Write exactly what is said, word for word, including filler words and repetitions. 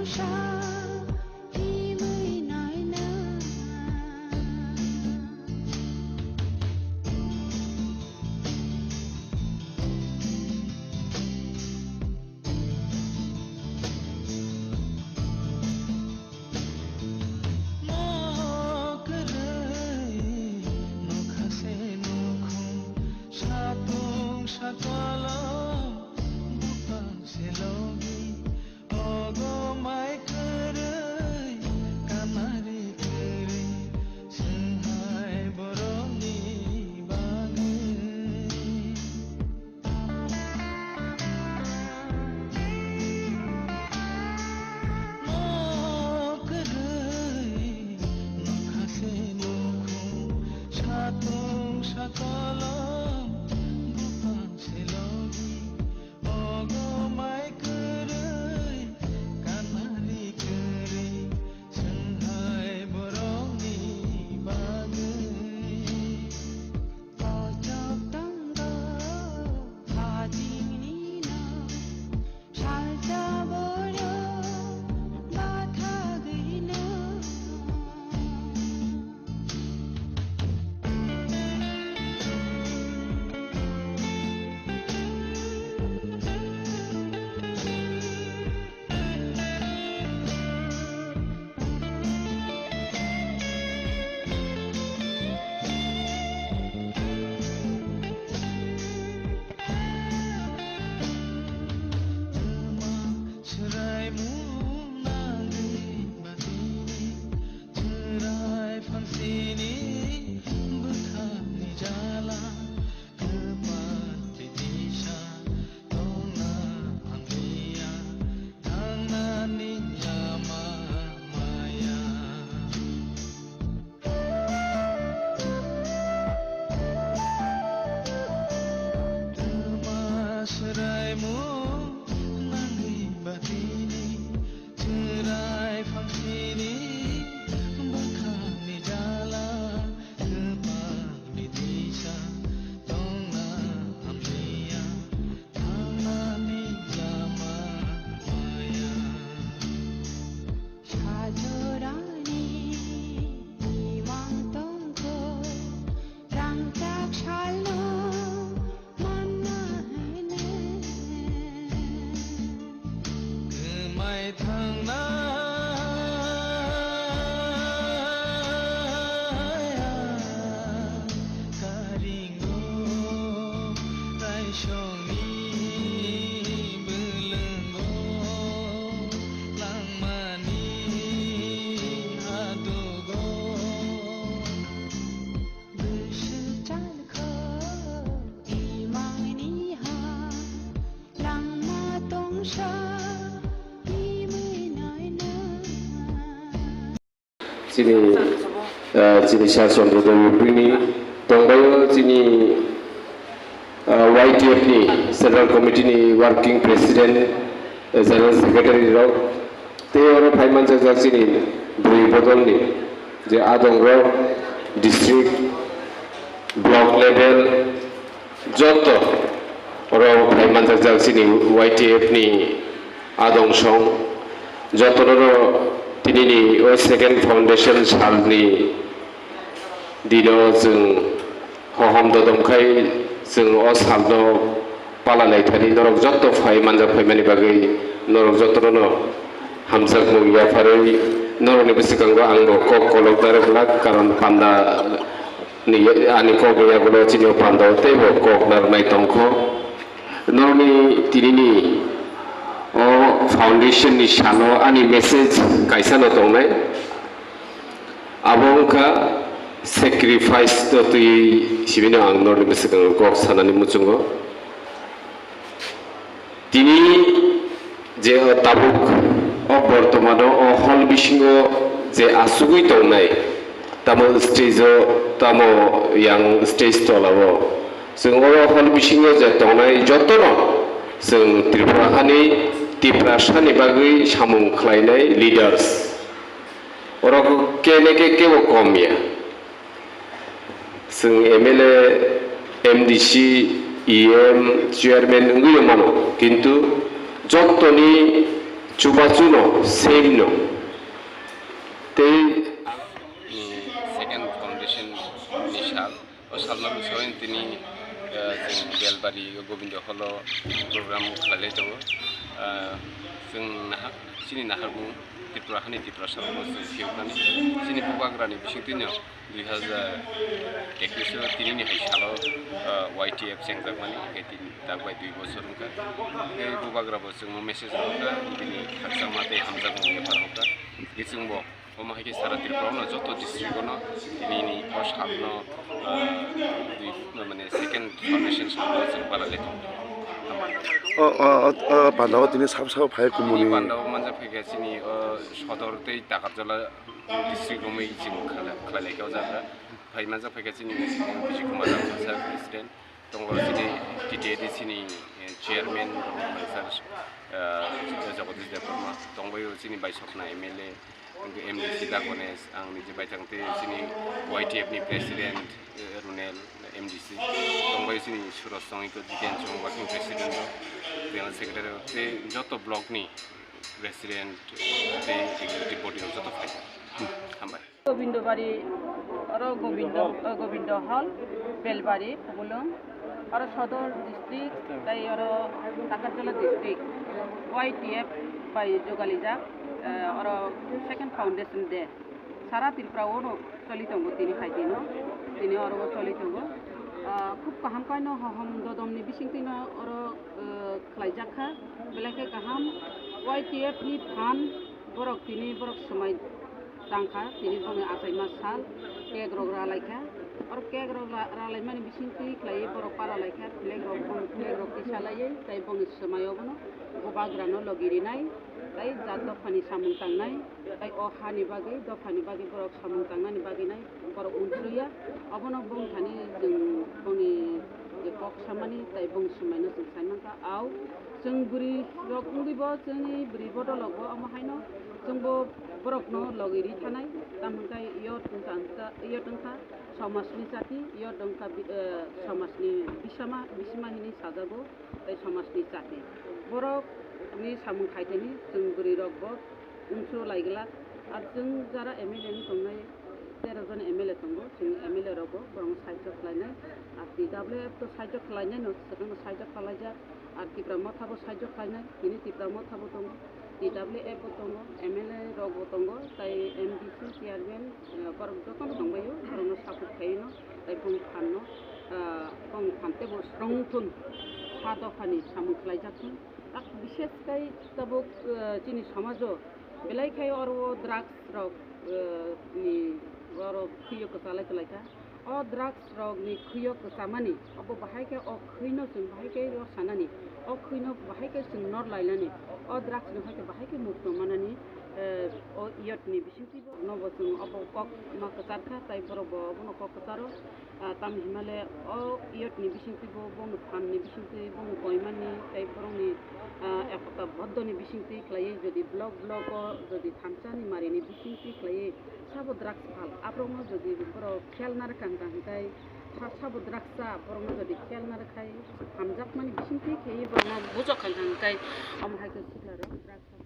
Satung sakolom bupang selogi, ogo mai kwrwi, kanari kwrwi, swnghai borokni bagwi. Nok kwrwi, nokha se nukhung, satung sakolom bupang selogi, ogo mai kwrwi, kanari kwrwi, swnghai borokni bagwi. Kochok tongo hajingni no, salsa borok bathagwino. Swraimung nangwi batini, chwrai phangsini bwkhakni jala, kwpal twi disa tongna hamliya, thangnani lama maya. Swraimung nangwi batini, chwrai phangsini bwkhakni jala, kwpalni disa tongna hamliya, thangnani lama maya. Sajorani imang tongkho, rangchak salno manna hene. Kwmai thangnaya karingo, raisongni bwlwngo, langmani adogo. Bwswk chalkho imangni ha, langma tongsa imwi naina. Chini, ah, chini Sir Chandra Dev Bini tongbaio chini, ah, Y T F ni Central Committee ni Working President, eh, General Secretary rok, tei oro phai manjak jak chini bwrwi bodol ni je adong rok, district, block level, joto oro phai manjak jak chini Y T F ni adong song, jotono no tini ni o second foundation sal ni dino chwng hohom dodom khai chwng o salno pala lai thani norok joto phai manjak phaimani bagwi norok jotono no hamjakmung yapharwi norokni bwswkango ang bo kok kolok narwk glak, karon panda ni ani kok ni yagulo chini o panda o teibo kok narwknai tongkho. Norokni tinini o foundation ni salo ani message kaisa no tongnai. Abo wngkha sacrifice no twiwi sibino ang norni bwswkango kok sanani muchungo. Tini je o tabuk o bortomano o hol bisingo je asugwi tongnai, tamo stage o, tamo yang stage tola o, chwng oro hol bisingo je tongnai jotono chwng Tripura hani Tiprasani bagwi samung khlainai leaders. Oro kene ke kebo kom ya. Chwng M L A, M D C, E M, chairman wngwi mano, kintu jottoni Chubachuno, same no. Tei ni second foundation ni sal, o salno bising tini, eh, chwng Belbari Gobindo Hall o program khlailai tongo. Eh, chwng nahar, chini naharmung Tripura hani Tiprasa rokno chwng phiyoknani, chini bubagrani bisingtwino dui hazar ekwis o tinini hai salo, ah, Y T F chengjakmani, hingke tini tak bai dui bosor wngkha. Hingke bubagra bo chwngno message rwkha, bini khakchangma tei hamjakmung yaphar rwkha. Hingke chwngbo omo hai khe sara Tripura no joto district o no tinini o salno, ah, dui, mane second foundation salno chwng bana le tongo. O, o, o, o, panda o tini sab sabo phai kumuni. Panda o manjak phaikha chini o Sodor tei Takarjala district romwi chwng khlai-, khlailaikha o jaga. Phai manjak phaikha chini Vijay Kumar Rao sir president, tongo chini T T A D C ni, eh, chairman rok sir, eh, Jagadish Debbarma, tongbaio chini Baisokna M L A, M D C Dagones, ang niji baithang tei chini Y T F ni president, eh, Runel M D C, tongbaio chini Suraj Songiko, Jiten Chong working president rok, general secretary rok tei joto block ni president tei executive body rok joto phai. Hambai. Gobindo Bari, oro Gobindo, eh, Gobindo Hall, Belbari, Khumulwng, oro Sodor district, tei oro Takarjala district, Y T F bai jogalijak, eh, oro second foundation day. Sara Tripura o no choli tongo tini hai dino, tini oro o choli tongo. Ah, khub kaham kaino hohom dodom ni bisingtwi no oro, eh, khlaijak kha, belai khe kaham. Y T F ni phan borok tini borok swmai tang kha, tini bongni achaima sal cake rok ra lai kha. Oro cake rok ra-, ra lai mani bisingtwi khlaiwi borok para lai kha, flag rok, bong flag rok tisa laiwi, tei bongni swmai o bono bubagra no logi rinai, tei jat dophani samung tangnai, tei o hani bagwi, dophani bagwi borok samung tangnani bagwi nai borok unsuriya. Obono bongthani chwng bongni je kok samani tei bong swmaino chwng sai mankha. Au chwng bwrwi rok wngwi bo chwngni bwrwi bodol rok bo omo haino chwngbo borokno logi ri thanai, tamo hwnkhe yot wngkha, yot wngkha somajni chati, yot wngkha bi-, eh, somajni bisama, bisima hinwi sajago. Tei somajni chati. Borokni samung khaiteni chwng bwrwi rokbo unsuk lai glak. Ar chwng jara M L A wng tongnai, tero jon M L A tongo, chwng M L A rokbo borokno sahajyo khlainai. Ar T W F to sahajyo khlainaino, swkangno sahajyo khlaijak. Ar Tipra Motha bo sahajyo khlainai, tini Tipra Motha bo tongo, T W F bo tongo, M L A rokbo tongo, tei M D C chairman, eh, borok jotono tongbaio, borokno support khaino. Tei bong phanno, ah, bong phan teibo strong thun, ha dophani samung khlaijak thun. Tak bishes khai tabuk, ah, chini somajo belai khai oro drugs rok, ah, ni oro khwio kwchalai kwlaikha. O drugs rok ni khwio kwchamani obo bahai khe o khwino chwng bahai khe o sanani, o khwino bahai khe chwng nor lainani, o drugs no hai khe bahai khe mukto manani, eh, o yot ni bisingtwi. Nobo chwng obo kok ma kwchar kha, tai borok bo obono kok kwcharo. Ah, tam hinmale o yot ni bisingtwi bo, bongni phan ni bisingtwi, bongni koimani, tai borokni, ah, ekota boddo ni bisingtwi khlaiwi jodi block block o jodi thamsa ni mari ni bisingtwi khlaiwi sabo drugs phal, aborokno jodi borok khel narwkha hwnkha hwnkhe sa-, sabo drugs cha borokno jodi khel narwkhai hamjakmani bisingtwi khaiwi borokno bujokha hwnkha hwnkhe omo hai khe sikla rok drugs